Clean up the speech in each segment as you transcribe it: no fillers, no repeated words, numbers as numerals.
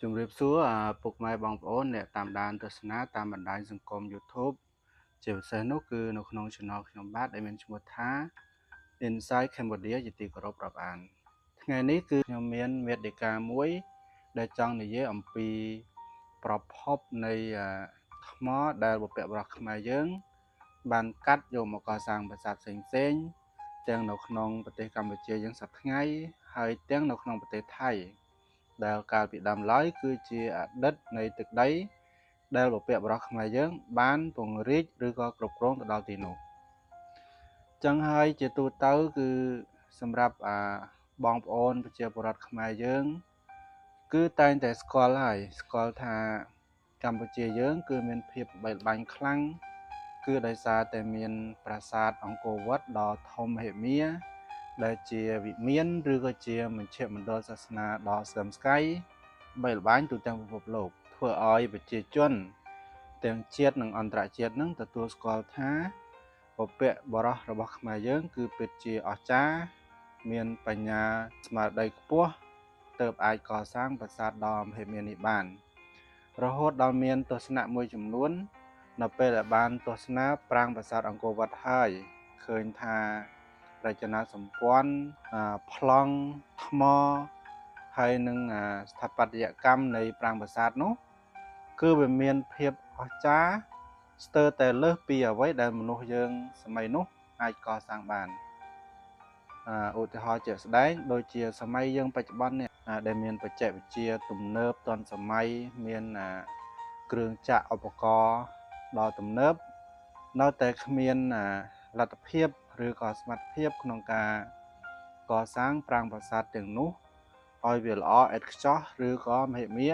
ជំរាបសួរអាពុកម៉ែបងប្អូនអ្នកតាមដានទស្សនាតាមបណ្ដាញសង្គម YouTube ជាពិសេសនោះគឺនៅក្នុង Channel ខ្ញុំបាទដែលមានឈ្មោះថា Inside Cambodia ជាទីគោរពរាប់អានថ្ងៃនេះគឺខ្ញុំមានមេតិកាមួយដែលចង់និយាយអំពីប្រភពនៃថ្មដែលបុព្វបុរសខ្មែរយើង បានកាត់យកមកកសាងប្រាសាទផ្សេងៗទាំងនៅក្នុងប្រទេសកម្ពុជាយើងសប្តាហ៍ថ្ងៃហើយទាំងនៅក្នុងប្រទេសថៃដែលកាលពីដើមឡើយគឺជាអតីតនៃទឹកដីដែលបុព្វបុរសខ្មែរយើងបានពង្រីកឬក៏គ្រប់គ្រងទៅដល់ទីនោះចឹងហើយជាទូទៅគឺសម្រាប់អាបងប្អូនប្រជាពលរដ្ឋខ្មែរយើង គឺតែងតែស្គាល់ហើយស្គាល់ថាកម្ពុជាយើង គឺមានភាពល្បីល្បាញខ្លាំងគឺដោយសារតែមានប្រាសាទអង្គរវត្តដ៏ធំមហិមា ដែលជាវិមានឬក៏ជាមជ្ឈមណ្ឌលសាសនាដ៏ស្កឹមស្កៃបីល្បាញទូទាំងពិភពលោកធ្វើឲ្យប្រជាជនទាំងជាតិនិងអន្តរជាតិនឹងទទួលស្គាល់ថាបុព្វបុរសរបស់ខ្មែរយើង គឺពិតជាអស្ចារ្យមានបញ្ញាស្មារតីខ្ពស់ទើបអាចកសាងប្រាសាទដ៏មហិមានេះបាន រហូតដល់មានទស្សនៈមួយចំនួន នៅពេលដែលបានទស្សនាប្រាង្គប្រាសាទអង្គរវត្តហើយឃើញថារចនាសម្ព័ន្ធប្លង់ថ្មហើយនឹងស្ថាបត្យកម្មនៃប្រាង្គប្រាសាទនោះគឺវាមានភាពអស្ចារ្យស្ទើរតែលើសពីអ្វីដែលមនុស្សយើងសម័យនោះអាចកសាងបានឧទាហរណ៍ជាក់ស្ដែងដូចជាសម័យយើងបច្ចុប្បន្ននេះដែលមានបច្ចេកវិទ្យាទំនើបទាន់សម័យមានគ្រឿងចក្រឧបករណ៍ដ៏ទំនើបនៅតែគ្មានលទ្ធភាពឬក៏សមត្ថភាពក្នុងការកសាងប្រាង្គប្រាសាទទាំងនោះឲ្យវាល្អឥតខ្ចោះឬក៏មហិមា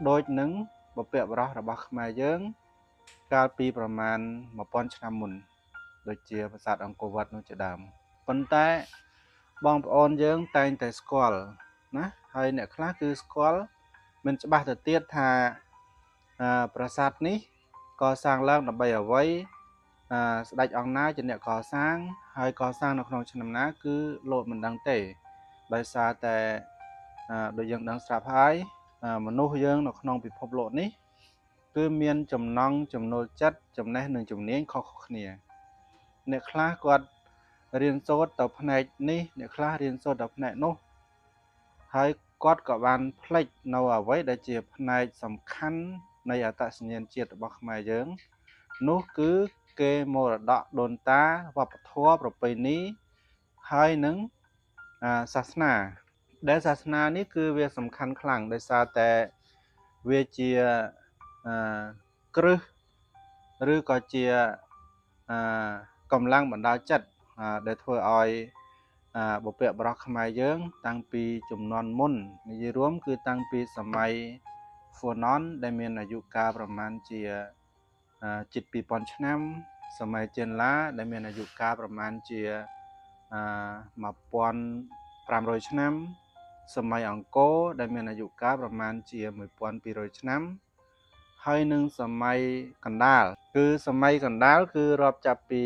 ដូចនឹងបុព្វបុរសរបស់ខ្មែរយើង កាលពីប្រមាណ1000ឆ្នាំមុនដូចជាប្រាសាទអង្គរវត្តនោះជាដើមប៉ុន្តែបងប្អូនយើងតែងតែស្គាល់ណាហើយអ្នកខ្លះគឺស្គាល់មិនច្បាស់ទៅទៀតថាប្រាសាទនេះកសាងឡើងដើម្បីអ្វីស្ដេចអង្គណាជាអ្នកកសាងហើយកសាងនៅក្នុងឆ្នាំណាគឺលោកមិនដឹងទេដោយសារតែដូចយើងដឹងស្រាប់ហើយមនុស្សយើងនៅក្នុងពិភពលោកនេះគឺមានចំណង់ចំណូលចិត្តចំណេះនិងជំនាញខុសៗគ្នាអ្នកខ្លះគាត់រៀនសូត្រទៅផ្នែកនេះអ្នកខ្លះរៀនសូត្រទៅផ្នែកនោះហើយគាត់ក៏បានផ្លិចនៅអ្វីដែលជាផ្នែកសំខាន់នៃអត្តសញ្ញាណជាតិរបស់ខ្មែរយើងនោះគឺគេមរតកដូនតាវប្បធម៌ប្រពៃណីហើយនឹងសាសនាដែលសាសនានេះគឺវាសំខាន់ខ្លាំងដោយសារតែវាជាគ្រឹះឬក៏ជាកម្លាំងបណ្ដាលចិត្តដែលធ្វើឲ្យបុព្វបុរសខ្មែរយើង តាំងពីជំនាន់មុននិយាយរួមគឺតាំងពីសម័យហ្វូណនដែលមានអាយុកាលប្រមាណជាជិត2000ឆ្នាំ សម័យចេនឡាដែលមានអាយុកាលប្រមាណជា1500ឆ្នាំ សម័យអង្គរដែលមានអាយុកាលប្រមាណជា1200ឆ្នាំ ហើយនឹងសម័យកណ្ដាលគឺសម័យកណ្ដាលគឺរាប់ចាប់ពី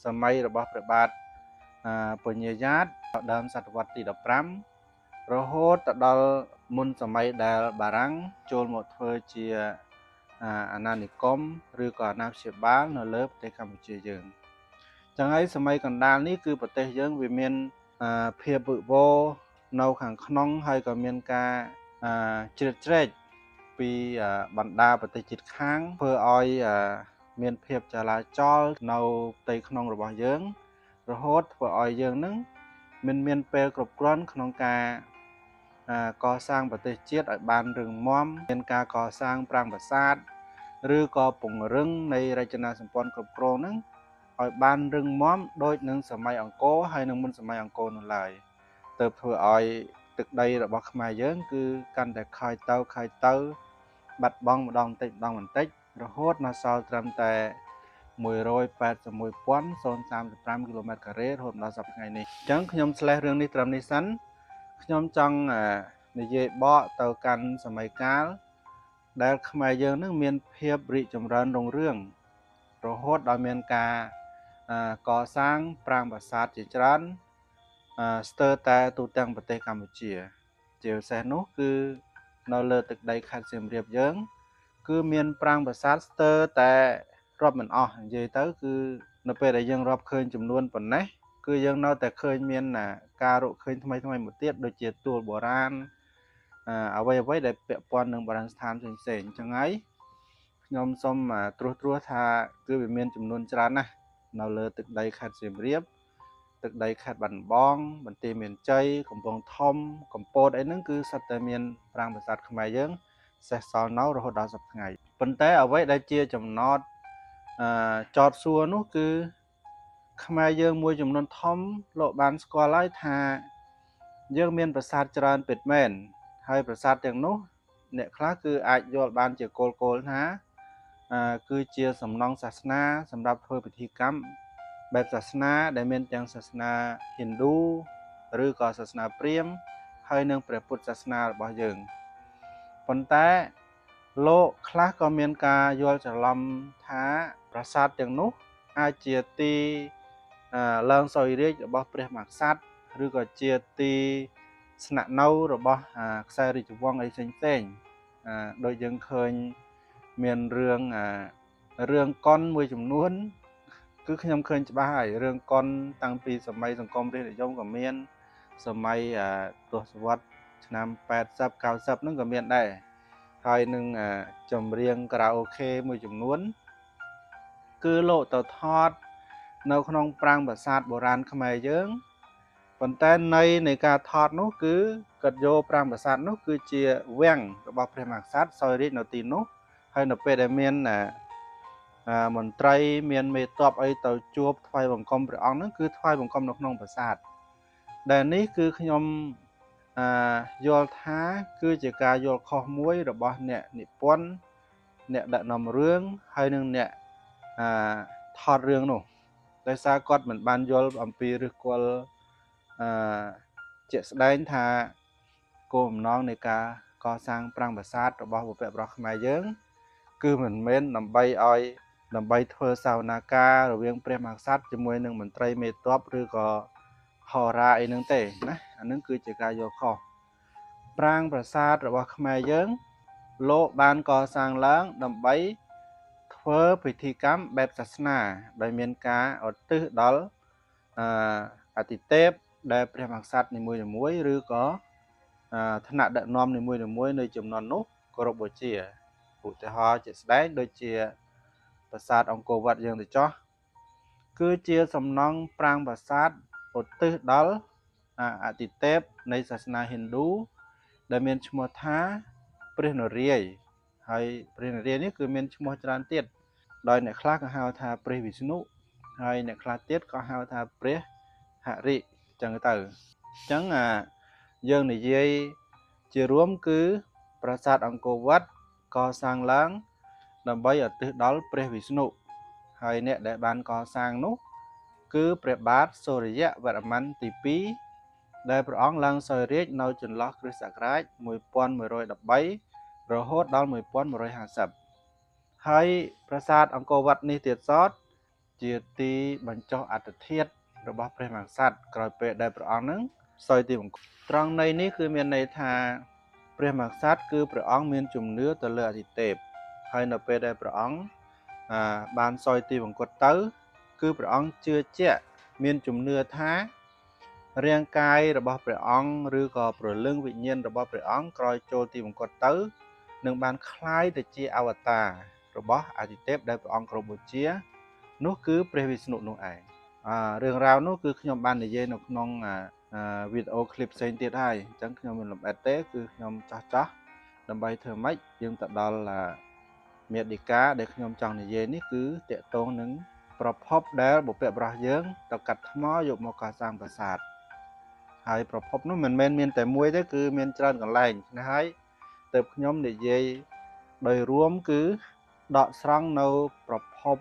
សម័យរបស់ព្រះបាទពញាយ៉ាតដើមសតវត្សទី15រហូតទៅដល់មុនសម័យដែលបារាំងចូលមកធ្វើជាអាណានិគមឬក៏អាណាព្យាបាលនៅលើប្រទេសកម្ពុជាយើងចឹងហើយសម័យកណ្ដាលនេះគឺប្រទេសយើងវាមានភាពវឹកវរនៅខាងក្នុងហើយក៏មានការជ្រៀតជ្រែកពីបណ្ដាប្រទេសជិតខាងធ្វើឲ្យមានភាពចលាចលនៅផ្ទៃក្នុងរបស់យើង រហូតធ្វើឲ្យយើងនឹងមិនមានពេលគ្រប់គ្រាន់ក្នុងការកសាងប្រទេសជាតិឲ្យបានរឹងមាំមានការកសាងប្រាង្គប្រាសាទឬក៏ពង្រឹងនៃរចនាសម្ព័ន្ធគ្រប់គ្រងហ្នឹងឲ្យបានរឹងមាំដូចនឹងសម័យអង្គរហើយនឹងមុនសម័យអង្គរនោះឡើយទើបធ្វើឲ្យទឹកដីរបស់ខ្មែរយើងគឺកាន់តែខើចទៅខើចទៅបាត់បង់ម្ដងបន្តិចម្ដងបន្តិចរហូតដល់សល់ត្រឹមតែ181.035គីឡូម៉ែត្រការ៉េរហូតដល់សប្តាហ៍ថ្ងៃនេះអញ្ចឹងខ្ញុំស្លេះរឿងនេះត្រឹមនេះសិនខ្ញុំចង់និយាយបកទៅកាន់សម័យកាលដែលខ្មែរយើងនឹងមានភាពរីកចម្រើនរុងរឿងរហូតដល់មានការកសាងប្រាង្គប្រាសាទជាច្រើនស្ទើរតែទូទាំងប្រទេសកម្ពុជា ជាពិសេសនោះគឺ នៅលើទឹកដីខេត្តសៀមរាបយើង គឺមានប្រាង្គប្រាសាទស្ទើរតែរាប់មិនអស់និយាយទៅគឺនៅពេលដែលយើងរាប់ឃើញចំនួនប៉ុណ្ណេះគឺយើងនៅតែឃើញមានការរកឃើញថ្មីថ្មីមួយទៀតដូចជាទួលបុរាណអ្វីអ្វីដែលពាក់ព័ន្ធនឹងបុរាណស្ថានផ្សេងៗអញ្ចឹងហើយខ្ញុំសូមត្រួសត្រាសថាគឺវាមានចំនួនច្រើនណាស់នៅលើទឹកដីខេត្តសៀមរាបទឹកដីខេត្តបាត់ដំបងបន្ទាយមានជ័យកំពង់ធំកំពតអីហ្នឹងគឺសុទ្ធតែមានប្រាង្គប្រាសាទខ្មែរយើងសេសសល់នៅរហូតដល់សប្តាហ៍ថ្ងៃប៉ុន្តែអ្វីដែលជាចំណតចតសួរនោះគឺខ្មែរយើងមួយចំនួនធំលោកបានស្គាល់ហើយថាយើងមានប្រាសាទច្រើនពិតមែនហើយប្រាសាទទាំងនោះអ្នកខ្លះគឺអាចយល់បានជាគោលគោលថាគឺជាសំណង់សាសនាសម្រាប់ធ្វើពិធីកម្មបែបសាសនាដែលមានទាំងសាសនាហិណ្ឌូឬក៏សាសនាព្រាហ្មណ៍ហើយនិងព្រះពុទ្ធសាសនារបស់យើងប៉ុន្តែលោកខ្លះក៏មានការយល់ច្រឡំថាប្រាសាទទាំងនោះអាចជាទីឡើងសោយរាជរបស់ព្រះមហាក្សត្រឬក៏ជាទីស្នាក់នៅរបស់ខ្សែរាជវង្សអីផ្សេងផ្សេងដូចយើងឃើញមានរឿងរឿងកុនមួយចំនួនគឺខ្ញុំឃើញច្បាស់ហើយរឿងកុនតាំងពីសម័យសង្គមរាស្ត្រនិយមក៏មានសម័យទសវត្សរ៍ឆ្នាំ80 90ហ្នឹងក៏មានដែរហើយនឹងចម្រៀងខារ៉ាអូខេមួយចំនួនគឺលោកទៅថតនៅក្នុងប្រាង្គប្រាសាទបុរាណខ្មែរយើងប៉ុន្តែន័យនៃការថតនោះគឺគាត់យកប្រាង្គប្រាសាទនោះគឺជាវាំងរបស់ព្រះមហាក្សត្រសោយរាជនៅទីនោះហើយនៅពេលដែលមានមន្ត្រីមានមេតបអីទៅជួបថ្វាយបង្គំព្រះអង្គហ្នឹងគឺថ្វាយបង្គំនៅក្នុងប្រាសាទដែលនេះគឺខ្ញុំយល់ថាគឺជាការយល់ខុសមួយរបស់អ្នកនិពន្ធអ្នកដឹកនាំរឿងហើយនិងអ្នកថតរឿងនោះដោយសារគាត់មិនបានយល់អំពីឫសគល់អឺជាក់ស្ដែងថាគោលបំណងនៃការកសាងប្រាង្គប្រាសាទរបស់បុព្វបុរសខ្មែរយើងគឺមិនមែនដើម្បីឲ្យដើម្បីធ្វើសវនាការរវាងព្រះមហាក្សត្រជាមួយនឹងមន្ត្រីមេតបឬក៏ហោរាអីហ្នឹងទេណាអាហ្នឹងគឺជាការយល់ខុសប្រាង្គប្រាសាទរបស់ខ្មែរយើងលោកបានកសាងឡើងដើម្បីធ្វើពិធីកម្មបែបសាសនាដោយមានការឧទ្ទិសដល់អតិទេពដែលព្រះមហាក្សត្រនីមួយៗឬក៏ថ្នាក់ដឹកនាំនីមួយៗនៅជំនាន់នោះគោរពបូជាឧទាហរណ៍ជាក់ស្ដែងដូចជាប្រាសាទអង្គរវត្តយើងទៅចោះគឺជាសំណង់ប្រាង្គប្រាសាទឧទ្ទិសដល់អតិទេពនៃសាសនាហិណ្ឌូដែលមានឈ្មោះថាព្រះនរាយណ៍ហើយព្រះនរាយណ៍នេះគឺមានឈ្មោះច្រើនទៀតដោយអ្នកខ្លះក៏ហៅថាព្រះវិស្ណុហើយអ្នកខ្លះទៀតក៏ហៅថាព្រះហរិចឹងទៅអញ្ចឹងអាយើងនិយាយជារួមគឺប្រាសាទអង្គរវត្តកសាងឡើងដើម្បីឧទ្ទិសដល់ព្រះវិស្ណុហើយអ្នកដែលបានកសាងនោះគឺព្រះបាទសូរ្យវរ្ម័នទី2ដែលព្រះអង្គឡើងសោយរាជ្យនៅចន្លោះគ្រិស្តសករាជ1113រហូតដល់1150ហើយប្រាសាទអង្គរវត្តនេះទៀតសោតជាទីបញ្ចុះអដ្ឋិធាតុរបស់ព្រះមហាក្សត្រក្រោយពេលដែលព្រះអង្គនឹងសោយទីបង្គំត្រង់ន័យនេះគឺមានន័យថាព្រះមហាក្សត្រគឺព្រះអង្គមានជំនឿទៅលើអតិទេពហើយនៅពេលដែលព្រះអង្គបានសោយទីបង្គត់ទៅគឺព្រះអង្គជឿជាក់មានជំនឿថារាងកាយរបស់ព្រះអង្គឬក៏ព្រលឹងវិញ្ញាណរបស់ព្រះអង្គក្រោយចូលទីបង្គត់ទៅនឹងបានក្លាយទៅជាអវតាររបស់អតិទេពដែលព្រះអង្គគោរពបូជានោះគឺព្រះវិស្ណុនោះឯងរឿងរ៉ាវនោះគឺខ្ញុំបាននិយាយនៅក្នុងវីដេអូឃ្លីបផ្សេងទៀតហើយអញ្ចឹងខ្ញុំមិនលម្អិតទេគឺខ្ញុំចោះដើម្បីធ្វើម៉េចយើងទៅដល់មេឌីកាដែលខ្ញុំចង់និយាយនេះគឺតកតងនឹងប្រភពដែលបុព្វបុរសយើងទៅកាត់ថ្មយកមកកសាងប្រាសាទហើយប្រភពនោះមិនមែនមានតែមួយទេគឺមានច្រើនកន្លែងណាហើយទើបខ្ញុំនិយាយដោយរួមគឺដកស្រង់នៅប្រភព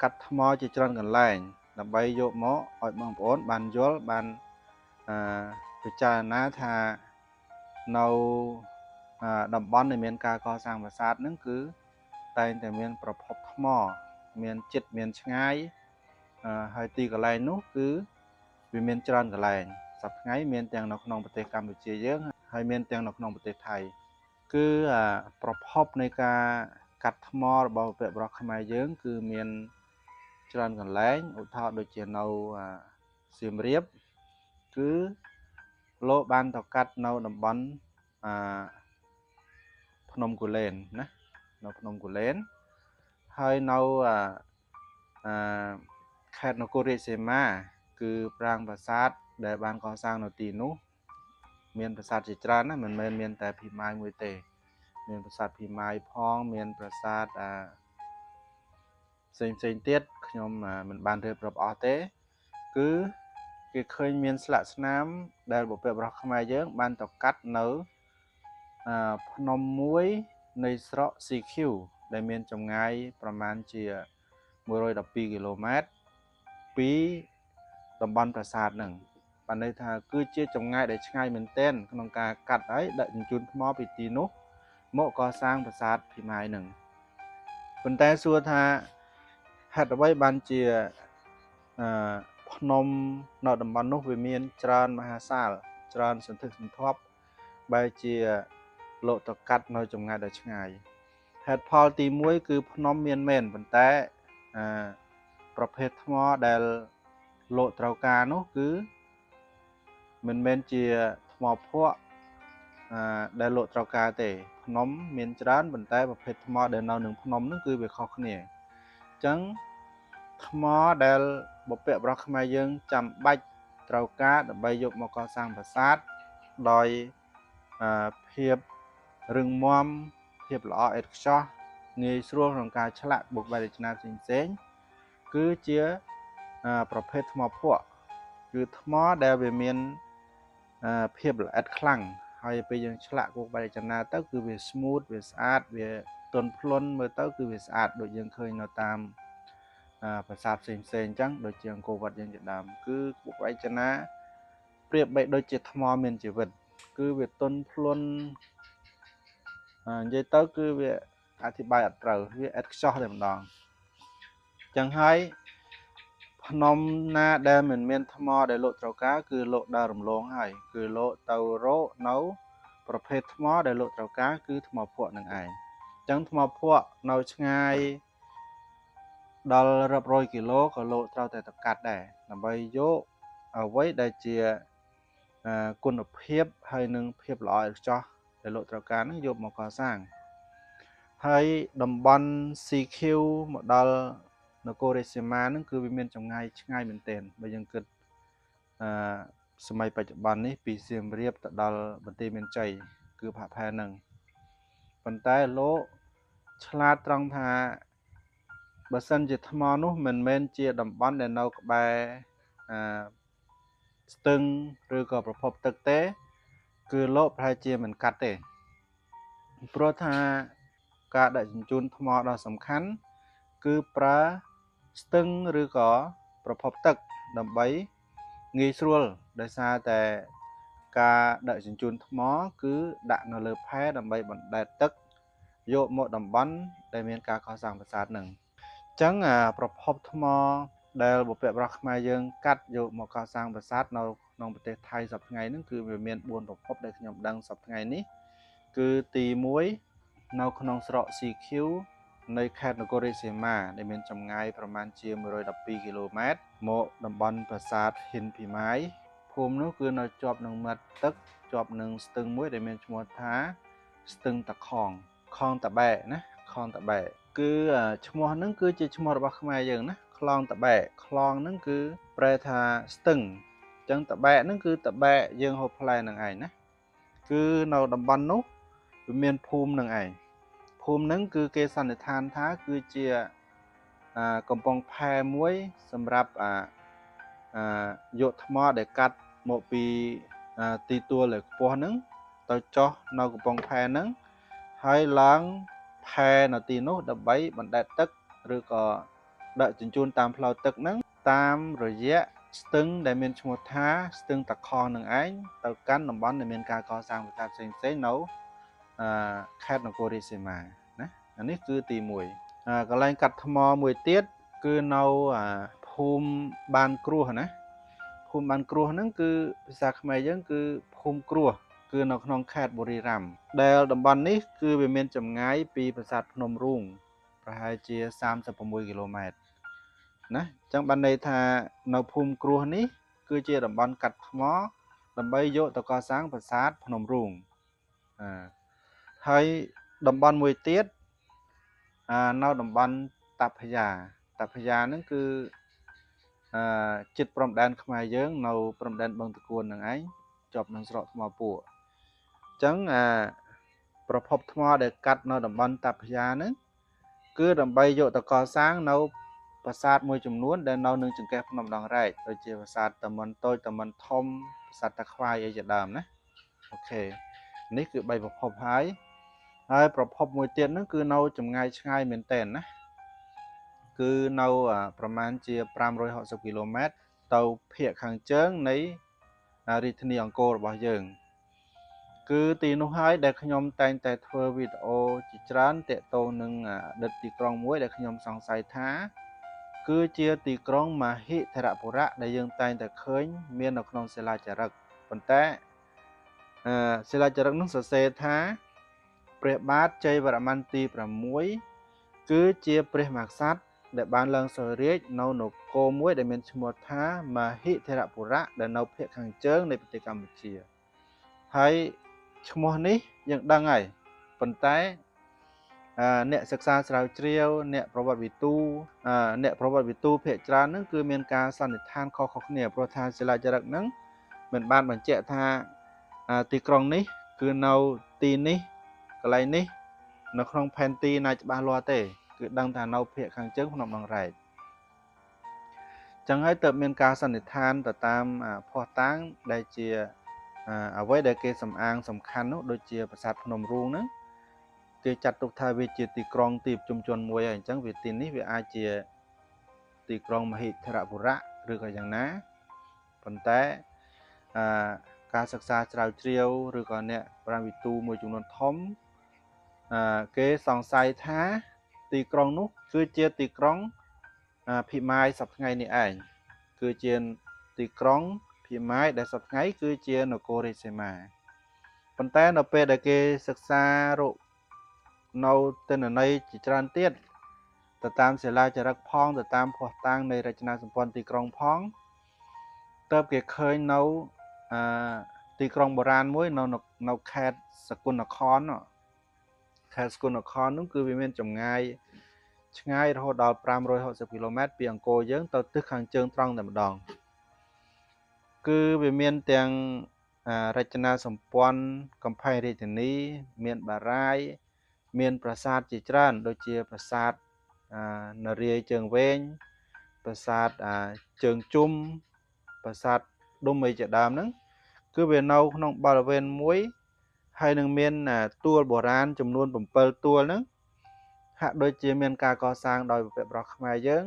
កាត់ថ្មជាច្រើនកន្លែងដើម្បីយកមកឲ្យបងប្អូនបានយល់បានពិចារណាថានៅតំបន់ដែលមានការកសាងប្រាសាទហ្នឹងគឺតែងតែមានប្រភពថ្មមានចិត្តមានឆ្ងាយហើយទីកន្លែងនោះគឺវាមានច្រើនកន្លែងសប្តាហ៍ថ្ងៃមានទាំងនៅក្នុងប្រទេសកម្ពុជាយើងហើយមានទាំងនៅក្នុងប្រទេសថៃ គឺប្រភពនៃការកាត់ថ្មរបស់បុព្វបុរសខ្មែរយើង គឺមានច្រើនកន្លែងឧទាហរណ៍ដូចជានៅសៀមរាបគឺលោកបានទៅកាត់នៅតំបន់ភ្នំគូលែនណានៅភ្នំគូលែនហើយនៅអាខេត្តនគររាជសីមា គឺប្រាង្គប្រាសាទដែលបានកសាងនៅទីនោះមានប្រាសាទជាច្រើនណាមិនមែនមានតែភីម៉ាយមួយទេ មានប្រាសាទភីម៉ាយផងមានប្រាសាទផ្សេងផ្សេងទៀតខ្ញុំមិនបានរៀបរាប់អស់ទេ គឺគេឃើញមានស្លាកស្នាមដែលបុព្វបុរសខ្មែរយើង បានទៅកាត់នៅភ្នំមួយនៃស្រុក CQ ដែលមានចម្ងាយប្រមាណជា112គីឡូម៉ែត្រពីតំបន់ប្រាសាទហ្នឹងបានន័យថាគឺជាចម្ងាយដែលឆ្ងាយមែនទែនក្នុងការកាត់ហើយដឹកជញ្ជូនថ្មពីទីនោះមកកសាងប្រាសាទភីម៉ាយហ្នឹងប៉ុន្តែសួរថាហេតុអ្វីបានជាអឺភ្នំនៅតំបន់នោះវាមានច្រើនមហាសាលច្រើនសន្ធឹកសន្ធាប់បែរជាលោកទៅកាត់នៅចម្ងាយដ៏ឆ្ងាយហេតុផលទី1គឺភ្នំមានមែនប៉ុន្តែអឺប្រភេទថ្មដែលលោកត្រូវការនោះគឺមិនមែនជាថ្មភក់ដែលលោកត្រូវការទេភ្នំមានច្រើនប៉ុន្តែប្រភេទថ្មដែលនៅនឹងភ្នំនោះគឺវាខុសគ្នាអញ្ចឹងថ្មដែលបុព្វបុរសខ្មែរយើងចាំបាច់ត្រូវការដើម្បីយកមកកសាងប្រាសាទដោយភាពរឹងមាំភាពល្អឥតខ្ចោះងាយស្រួលក្នុងការឆ្លាក់បុកបែបរចនាផ្សេងៗគឺជាប្រភេទថ្មភក់គឺថ្មដែលវាមានភាពល្អិតខ្លាំងហើយពេលយើងឆ្លាក់បុកបែបរចនាទៅគឺវា smooth វាស្អាតវាទន់ភ្លន់មើលទៅគឺវាស្អាតដូចយើងឃើញនៅតាមប្រាសាទផ្សេងផ្សេងអញ្ចឹងដូចជាអង្គរវត្តយើងជាដើមគឺបុកបែបរចនាប្រៀបបីដូចជាថ្មមានជីវិតគឺវាទន់ភ្លន់និយាយទៅគឺវាអធិប្បាយអត់ត្រូវវាឥតខ្ចោះតែម្ដងចឹងហើយភ្នំណាដែលមិនមានថ្មដែលលោកត្រូវការគឺលោកដើររំលងហើយគឺលោកទៅរកនៅប្រភេទថ្មដែលលោកត្រូវការគឺថ្មភក់នឹងឯងអញ្ចឹងថ្មភក់នៅឆ្ងាយដល់រាប់រយគីឡូក៏លោកត្រូវតែទៅកាត់ដែរដើម្បីយកអ្វីដែលជាគុណភាពហើយនឹងភាពល្អឥតខ្ចោះដែលលោកត្រូវការនឹងយកមកកសាងហើយតំបន់ CQ មកដល់នគររាជសីមាហ្នឹងគឺវាមានចម្ងាយឆ្ងាយមែនទែនបើយើងគិតអឺសម័យបច្ចុប្បន្ននេះពីសៀមរាបទៅដល់បន្ទាយមានជ័យគឺផាក់ផែហ្នឹងប៉ុន្តែលោកឆ្លាតត្រង់ថាបើសិនជាថ្មនោះមិនមែនជាតំបន់ដែលនៅក្បែរអឺស្ទឹងឬក៏ប្រភពទឹកទេ គឺលោកប្រហែលជាមិនកាត់ទេព្រោះថាការដឹកជញ្ជូនថ្មដ៏សំខាន់គឺប្រើស្ទឹងឬក៏ប្រភពទឹកដើម្បីងាយស្រួលដោយសារតែការដឹកជញ្ជូនថ្មគឺដាក់នៅលើផែដើម្បីបណ្ដែតទឹកយកមកតំបន់ដែលមានការកសាងប្រាសាទនឹងអញ្ចឹងប្រភពថ្មដែលបុព្វបុរសខ្មែរយើងកាត់យកមកកសាងប្រាសាទនៅក្នុងប្រទេសថៃសប្តាហ៍ថ្ងៃហ្នឹងគឺវាមាន4ប្រភពដែលខ្ញុំដឹងសប្តាហ៍ថ្ងៃនេះគឺទី1នៅក្នុងស្រុក CQ នៃខេត្តនគររាជសីមាដែលមានចម្ងាយប្រមាណជា112គីឡូម៉ែត្រមកតំបន់ប្រាសាទហ៊ិនភីម៉ាយភូមិនោះគឺនៅជាប់នឹងមាត់ទឹកជាប់នឹងស្ទឹងមួយដែលមានឈ្មោះថាស្ទឹងតាខងខងតាបែកណាខងតាបែកគឺឈ្មោះហ្នឹងគឺជាឈ្មោះរបស់ខ្មែរយើងណាខ្លងតាបែកខ្លងហ្នឹងគឺប្រែថាស្ទឹងអញ្ចឹងតាបែកហ្នឹងគឺតាបែកយើងហូបផ្លែហ្នឹងឯងណាគឺនៅតំបន់នោះវាមានភូមិហ្នឹងឯងភូមិហ្នឹងគឺគេសន្និដ្ឋានថាគឺជាកំពង់ផែមួយសម្រាប់យកថ្មដែលកាត់មកពីទីទួលដែលខ្ពស់ហ្នឹងទៅចុះនៅកំពង់ផែហ្នឹងហើយឡើងផែនៅទីនោះដើម្បីបណ្ដែតទឹកឬក៏ដឹកជញ្ជូនតាមផ្លូវទឹកហ្នឹងតាមរយៈស្ទឹងដែលមានឈ្មោះថាស្ទឹងតាខងនឹងឯងទៅកាន់តំបន់ដែលមានការកសាងប្រាសាទផ្សេងៗនៅខេត្តនគររាជសីមាណាអានេះគឺទី1កន្លែងកាត់ថ្មមួយទៀតគឺនៅភូមិបានគ្រោះណាភូមិបានគ្រោះហ្នឹងគឺភាសាខ្មែរយើងគឺភូមិគ្រោះ គឺនៅក្នុងខេត្តបុរីរ៉ាំដែលតំបន់នេះគឺវាមានចម្ងាយពីប្រាសាទភ្នំរូងប្រហែលជា36គីឡូម៉ែត្រណាអញ្ចឹងបានន័យថានៅភូមិគ្រួសនេះគឺជាតំបន់កាត់ថ្មដើម្បីយកទៅកសាងប្រាសាទភ្នំរូងហើយតំបន់មួយទៀតនៅតំបន់តាផយាតាផយាហ្នឹងគឺជិតព្រំដែនខ្មែរយើងនៅព្រំដែនបឹងតកួនហ្នឹងឯងជាប់នឹងស្រកថ្មពួកអញ្ចឹងប្រភពថ្មដែលកាត់នៅតំបន់តាផយាហ្នឹងគឺដើម្បីយកទៅកសាងនៅប្រាសាទមួយចំនួនដែលនៅនឹងចង្កេះភ្នំដងរែកដូចជាប្រាសាទតាមិនតូចតាមិនធំប្រាសាទតាខ្វាយអីជាដើមណាអូខេនេះគឺ3ប្រភពហើយហើយប្រភពមួយទៀតហ្នឹងគឺនៅចម្ងាយឆ្ងាយមែនទែនណាគឺនៅប្រមាណជា560គីឡូម៉ែត្រទៅភាគខាងជើងនៃរាជធានីអង្គររបស់យើងគឺទីនោះហើយដែលខ្ញុំតែងតែធ្វើវីដេអូជាច្រើនទាក់ទងនឹងអតីតទីក្រុងមួយដែលខ្ញុំសង្ស័យថាគឺជាទីក្រុងមហិធរបុរៈដែលយើងតែងតែឃើញមាននៅក្នុងសិលាចារឹកប៉ុន្តែសិលាចារឹកនោះសរសេរថាព្រះបាទជ័យវរ្ម័នទី6គឺជាព្រះមហាក្សត្រដែលបានឡើងសោយរាជ្យនៅនគរមួយដែលមានឈ្មោះថាមហិធរបុរៈដែលនៅភាគខាងជើងនៃប្រទេសកម្ពុជាហើយឈ្មោះនេះយើងដឹងហើយប៉ុន្តែអ្នកសិក្សាស្រាវជ្រាវអ្នកប្រវត្តិវិទូអ្នកប្រវត្តិវិទូភាគច្រើនហ្នឹងគឺមានការសន្និដ្ឋានខុសៗគ្នាព្រោះថាសិលាចារឹកហ្នឹងមិនបានបញ្ជាក់ថាទីក្រុងនេះគឺនៅទីនេះកន្លែងនេះនៅក្នុងផែនទីណាច្បាស់លាស់ទេគឺដឹងថានៅភាគខាងជើងភ្នំដងរែកចឹងហើយទើបមានការសន្និដ្ឋានទៅតាមភស្តុតាងដែលជាអ្វីដែលគេសំអាងសំខាន់នោះដូចជាប្រាសាទភ្នំរូងហ្នឹងគេចាត់ទុកថាវាជាទីក្រុងទីប្រជុំជនមួយហើយអញ្ចឹងវាទីនេះវាអាចជាទីក្រុងមហិធរបុរៈឬក៏យ៉ាងណាប៉ុន្តែការសិក្សាស្រាវជ្រាវឬក៏អ្នកប្រាវិទូមួយចំនួនធំគេសង្ស័យថាទីក្រុងនោះគឺជាទីក្រុងភិមายសប្តាហ៍ថ្ងៃនេះឯងគឺជាទីក្រុងភិមายដែលសប្តាហ៍ថ្ងៃគឺជានគររាជសីមាប៉ុន្តែនៅពេលដែលគេសិក្សារកនៅទិន្នន័យជាច្រើនទៀតទៅតាមសិលាចារឹកផងទៅតាមភស្តុតាងនៃរចនាសម្ព័ន្ធទីក្រុងផងទើបគេឃើញនៅទីក្រុងបុរាណមួយនៅខេត្តសកលនគរខេត្តសកលនគរនោះគឺវាមានចម្ងាយឆ្ងាយរហូតដល់560គីឡូម៉ែត្រពីអង្គរយើងទៅទិសខាងជើងត្រង់តែម្ដងគឺវាមានទាំងរចនាសម្ព័ន្ធកំផែងរាជធានីមានបារាយមានប្រាសាទជាច្រើនដូចជាប្រាសាទនរាយជើងវែងប្រាសាទជើងជុំប្រាសាទដុំអីជាដើមហ្នឹងគឺវានៅក្នុងបរិវេណមួយហើយនឹងមានទួលបុរាណចំនួន7ទួលហ្នឹងហាក់ដូចជាមានការកសាងដោយបុព្វបុរសខ្មែរយើង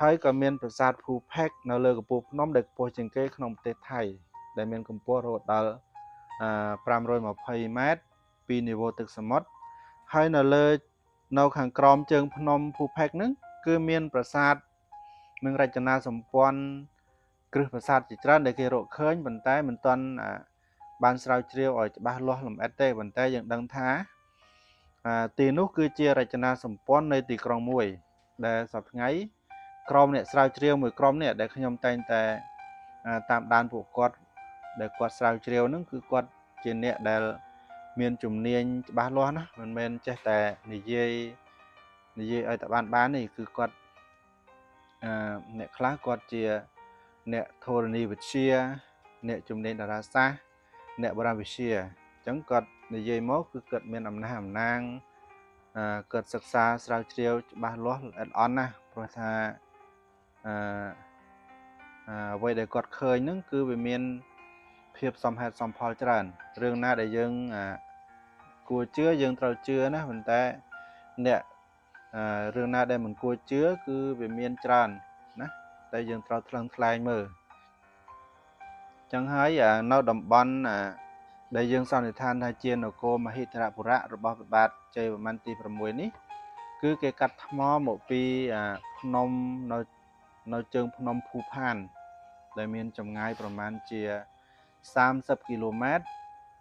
ហើយក៏មានប្រាសាទភូផេកនៅលើកំពូលភ្នំដែលខ្ពស់ជាងគេក្នុងប្រទេសថៃដែលមានកម្ពស់រហូតដល់520ម៉ែត្រពីនីវ៉ូទឹកសមុទ្រហើយនៅលើនៅខាងក្រោមជើងភ្នំភូផេកហ្នឹងគឺមានប្រាសាទនិងរចនាសម្ព័ន្ធគ្រឹះប្រាសាទជាច្រើនដែលគេរកឃើញប៉ុន្តែមិនទាន់បានស្រាវជ្រាវឲ្យច្បាស់លាស់លម្អិតទេប៉ុន្តែយើងដឹងថាទីនោះគឺជារចនាសម្ព័ន្ធនៃទីក្រុងមួយដែលសប្តាហ៍ថ្ងៃក្រុមអ្នកស្រាវជ្រាវមួយក្រុមនេះដែលខ្ញុំតែងតែតាមដានពួកគាត់ដែលគាត់ស្រាវជ្រាវហ្នឹងគឺគាត់ជាអ្នកដែលមានជំនាញច្បាស់លាស់ណាមិនមែនចេះតែនិយាយឲ្យតែបាននេះគឺគាត់អ្នកខ្លះគាត់ជាអ្នកធរណីវិទ្យាអ្នកជំនាញតារាសាស្ត្រអ្នកបុរាណវិទ្យាអញ្ចឹងគាត់និយាយមកគឺគាត់មានអំណះអំណាងគាត់សិក្សាស្រាវជ្រាវច្បាស់លាស់ល្អិតល្អន់ណាស់ព្រោះថាអ្វីដែលគាត់ឃើញហ្នឹងគឺវាមានភាពសមហេតុសមផលច្រើនរឿងណាដែលយើងគួរជឿយើងត្រូវជឿណាប៉ុន្តែអ្នករឿងណាដែលមិនគួរជឿគឺវាមានច្រើនណាតែយើងត្រូវថ្លឹងថ្លែងមើលចឹងហើយនៅតំបន់ដែលយើងសន្និដ្ឋានថាជានគរមហិធរបុរៈរបស់ព្រះបាទជ័យវរ្ម័នទី6នេះគឺគេកាត់ថ្មមកពីភ្នំនៅជើងភ្នំភូផានដែលមានចម្ងាយប្រមាណជា30គីឡូម៉ែត្រ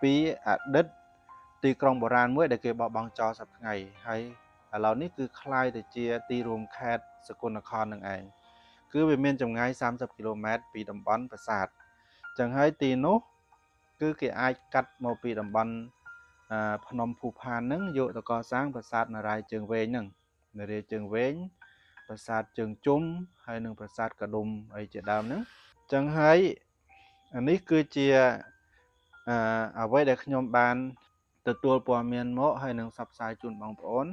ពីអតីតទីក្រុងបុរាណមួយដែលគេបោះបង់ចោលសប្តាហ៍ថ្ងៃហើយឥឡូវនេះគឺក្លាយទៅជាទីរួមខេត្តសកលនគរនឹងឯងគឺវាមានចម្ងាយ30គីឡូម៉ែត្រពីតំបន់ប្រាសាទចឹងហើយទីនោះគឺគេអាចកាត់មកពីតំបន់ភ្នំភូផានហ្នឹងយកទៅកសាងប្រាសាទនរាយជើងវែងហ្នឹងនរាយជើងវែងប្រាសាទជើងជុំហើយនិងប្រាសាទកដុំអីជាដើមហ្នឹងចឹងហើយអានេះគឺជាអ្វីដែលខ្ញុំបានទទួលព័ត៌មានមកហើយនឹងផ្សព្វផ្សាយជូនបងប្អូន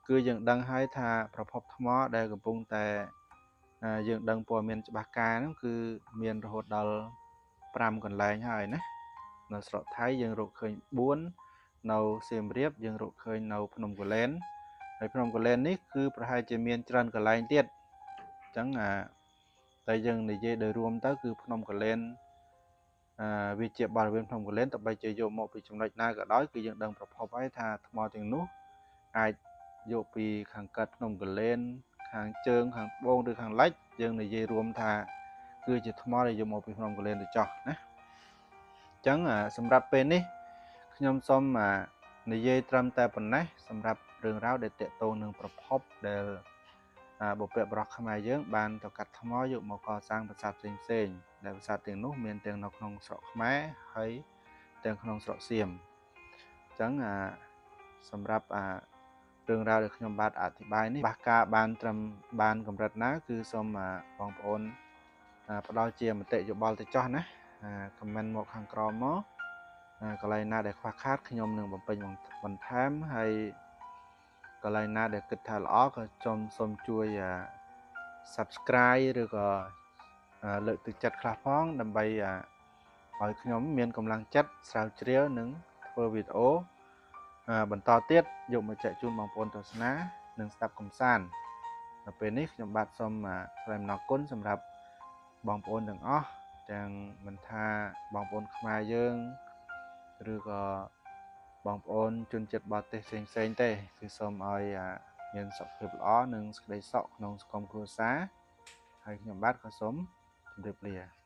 គឺយើងដឹងហើយថាប្រភពថ្មដែលកំពុងតែយើងដឹងព័ត៌មានច្បាស់ការហ្នឹងគឺមានរហូតដល់5កន្លែងហើយណានៅស្រុកថៃយើងរកឃើញ4នៅសៀមរាបយើងរកឃើញនៅភ្នំគូលែនហើយភ្នំគូលែននេះគឺប្រហែលជាមានច្រើនកន្លែងទៀតអញ្ចឹងតែយើងនិយាយដោយរួមទៅគឺភ្នំគូលែនវាជាបរិវេណភ្នំគូលែនតបីជាយកមកពីចំណុចណាក៏ដោយគឺយើងដឹងប្រភពហើយថាថ្មទាំងនោះអាចយកពីខាងកើតភ្នំគូលែនខាងជើងខាងត្បូងឬខាងលិចយើងនិយាយរួមថាគឺជាថ្មដែលយកមកពីភ្នំគូលែនទៅចោះណាអញ្ចឹងសម្រាប់ពេលនេះខ្ញុំសូមនិយាយត្រឹមតែប៉ុណ្ណេះសម្រាប់រឿងរ៉ាវដែលទាក់ទងនឹងប្រភពដែលបុព្វបុរសខ្មែរយើងបានទៅកាត់ថ្មយកមកកសាងប្រាសាទផ្សេងៗដែលប្រាសាទទាំងនោះមានទាំងនៅក្នុងស្រុកខ្មែរហើយទាំងក្នុងស្រុកសៀមអញ្ចឹងសម្រាប់រឿងរ៉ាវដែលខ្ញុំបាទអធិប្បាយនេះបាសការបានត្រឹមបានកម្រិតណាគឺសូមបងប្អូនផ្ដល់ជាមតិយោបល់ទៅចោះណា comment មកខាងក្រោមមកកន្លែងណាដែលខ្វះខាតខ្ញុំនឹងបំពេញបន្ថែមហើយកន្លែងណាដែលគិតថាល្អក៏សូមជួយ Subscribe ឬក៏លើកទឹកចិត្តខ្លះផងដើម្បីឲ្យខ្ញុំមានកម្លាំងចិត្តស្រាវជ្រាវនិងធ្វើវីដេអូបន្តទៀតយកមកចែកជូនបងប្អូនទស្សនានិងស្ដាប់កម្សាន្តនៅពេលនេះខ្ញុំបាទសូមថ្លែងអំណរគុណសម្រាប់បងប្អូនទាំងអស់ទាំងមិនថាបងប្អូនខ្មែរយើងឬក៏បងប្អូនជនជាតិបរទេសផ្សេងៗទេគឺសូមឲ្យមានសុខភាពល្អនិងសេចក្តីសុខក្នុងសង្គមគ្រួសារហើយខ្ញុំបាទក៏សូមជម្រាបលា